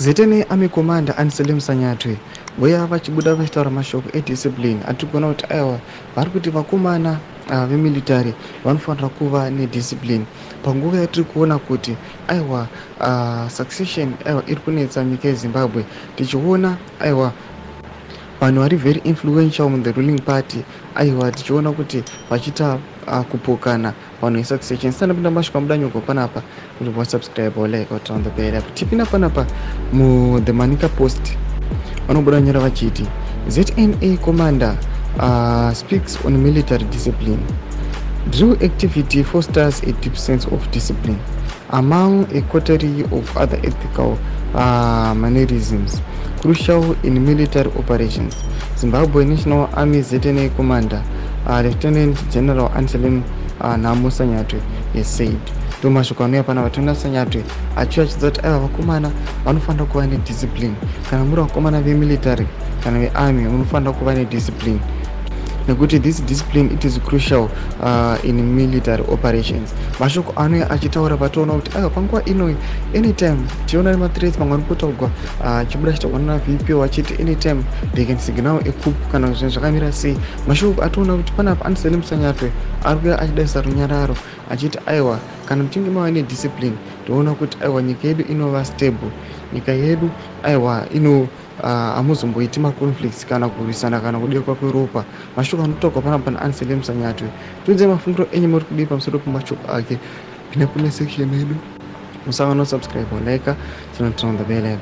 ZNA Army Commander Anselem Sanyatwe voya vachibuda vachitaura mashoko ediscipline atiri kuona kuti aiwa, vari kuti vakomana vemilitary vanofanira kuva nediscipline panguva yatiri kuona kuti aiwa, succession aiwa iri kunetsa nyika yeZimbabwe. Tichiona aiwa vanhu vari very influential mu the ruling party, aiwa tichiona kuti vachiita kupokana vanhu vesuccession. Sitanapinda masvika mudanyogo panapa kuti wasubscribe, like, turn on the bell. Tipinda panapa mu The Manica Post, vanobuda nyora vachiti, "ZNA commander speaks on military discipline. Drill activity fosters a deep sense of discipline among a coterie of other ethical mannerisms crucial in military operations," Zimbabwe National Army ZNA commander Lieutenant General Anselem Nhamo Sanyatwe has said. Ndo mashoko anouya pana vatonda Sanyatwe achiuya achidza kuti aiwa, vakomana vanofanira kuva nediscipline. Kana muri vakomana vemilitary kana vearmy, munofanira kuva nediscipline nekuti this discipline, it is crucial in military operations. Mashoko anouya achitaura patoona kuti aiwa, panguva inoi anytime tiona nemathreats mamwe ari kutaurwa achibuda achitaurwa nana VP vachiti anytime they can signal a coup kana zvinhu zvakamira sei. Mashoko atoona kuti panapa Anselem Sanyatwe ari kuya achidaisa runyararo achiti aiwa, kana muchinge mava nediscipline, toona kuti aiwa, nyika yedu inova stable, nyika yedu aiwa ino hamuzomboiti maconflicts kana kurwisana kana kudekwa kweropa. Mashoko anotaurwa panapa naAnselem Sanyatwe. Tiudzai mafungiro enyu, muri kudii pamusoro pemashoko ake? Pinda kune section yedu, musangano, subscribe, like, turn on the bell icon.